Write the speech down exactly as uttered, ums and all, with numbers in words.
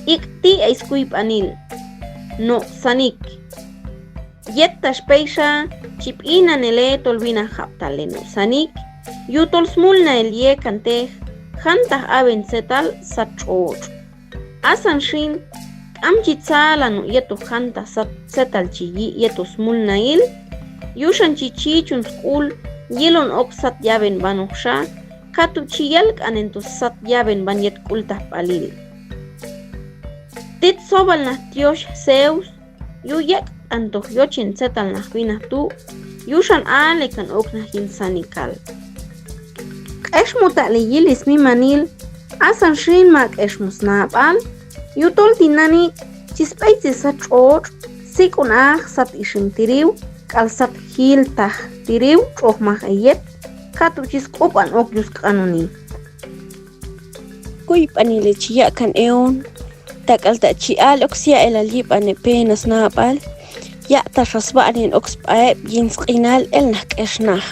Ik ti ais kuipaniil, no sanik. Yetta shpeixa, chi pina ne leetol wina japtalle no sanik, yutol smulnail yekan tej, jantaj awen setal sat tshooch. Asan shin, k'am chi tsala no yetu jantaj sat setal chi yi yetu smulnail, yushan chi chiichun skul, yilun ok sat yawen wanoksha, katu chi yalkanen tu sat yawen wan yet kultajpalil. Tit sobal na Dios Zeus, yu yek antu yochin setal na wina tu, yushan alekan ok na hin sanikal. K'eshmutale yilis mimanil, asan shin ma k'eshmus napal, yutol ti nani, chispaitsi sat tshooch, sikun aj sat ishim tiriu, kal sat hiltaj tiriu, tshokmaj ayet, katu chis kupan ok yus kanuni. Kuipanile chi yakan eon, takal ta chi al ok sia elal yipane penas napal, ya ta shas banen ok spaep yin skinal el na k'eshna.